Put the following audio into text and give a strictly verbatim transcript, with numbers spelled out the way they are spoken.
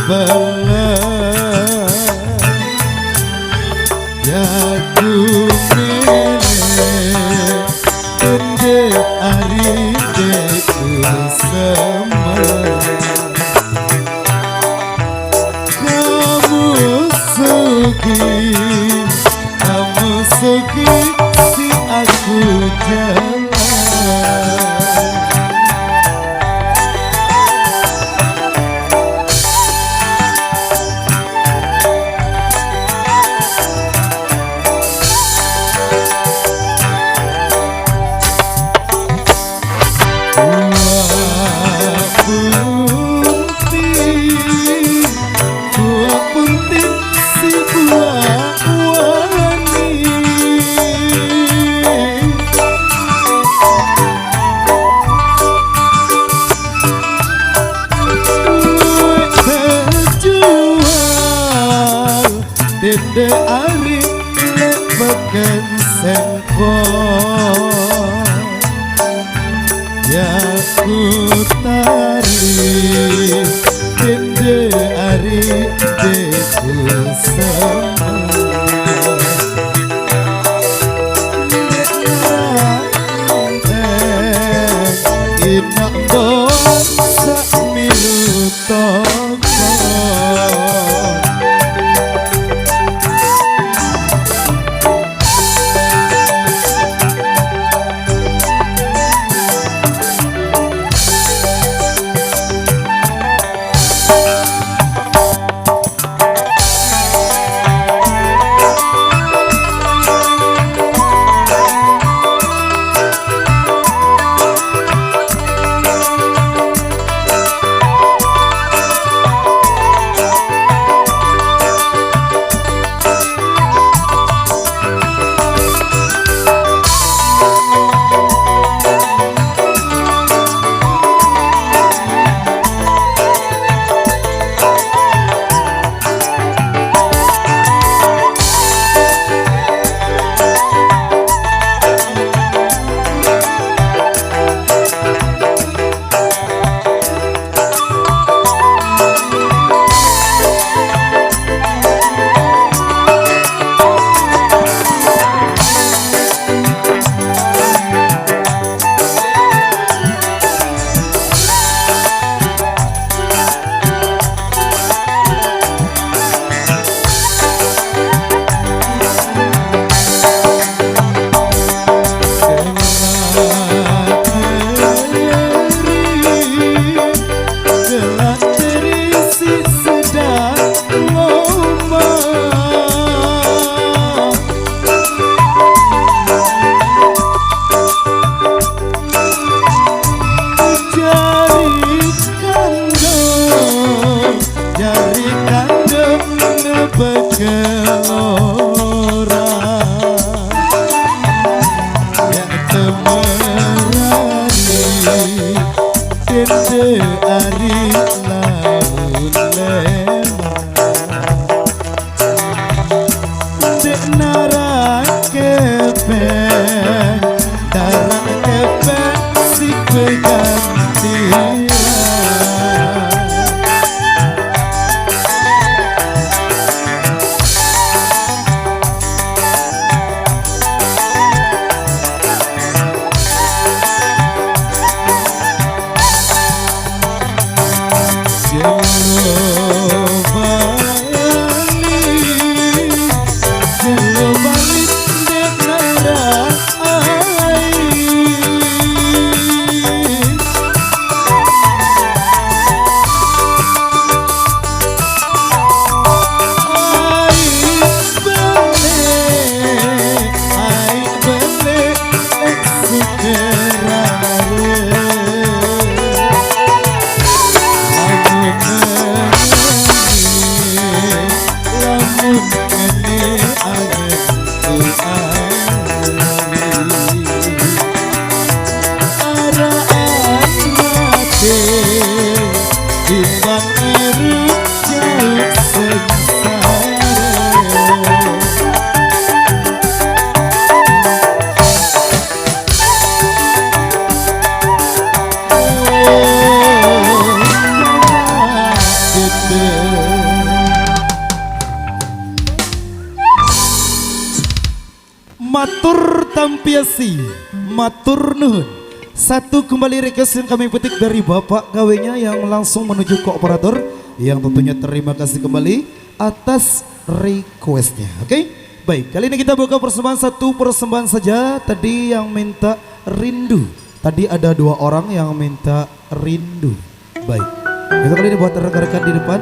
Pala ya ku mele, tende ari de ku sama. Kamu sugi, kamu sugi, si aku jalan. Buah punting, buah punting, si buah wangi. Luwih terjual, dede ari lek peken sengkol. Ya ku tari, dende ari de ku sembah. Inak dosa milu toko. Jari kandung, jari kandung bekelora. Ya temerani, dende ari laun lema. Dek narak kepeng, narak kepeng si pegantian. Matur tampi asih, matur nuhun. Satu kembali request yang kami petik dari Bapak K W-nya yang langsung menuju ke operator, yang tentunya terima kasih kembali atas requestnya. Oke, baik, kali ini kita buka persembahan, satu persembahan saja. Tadi yang minta Rindu, tadi ada dua orang yang minta Rindu. Baik, itu kali ini buat rekan-rekan di depan.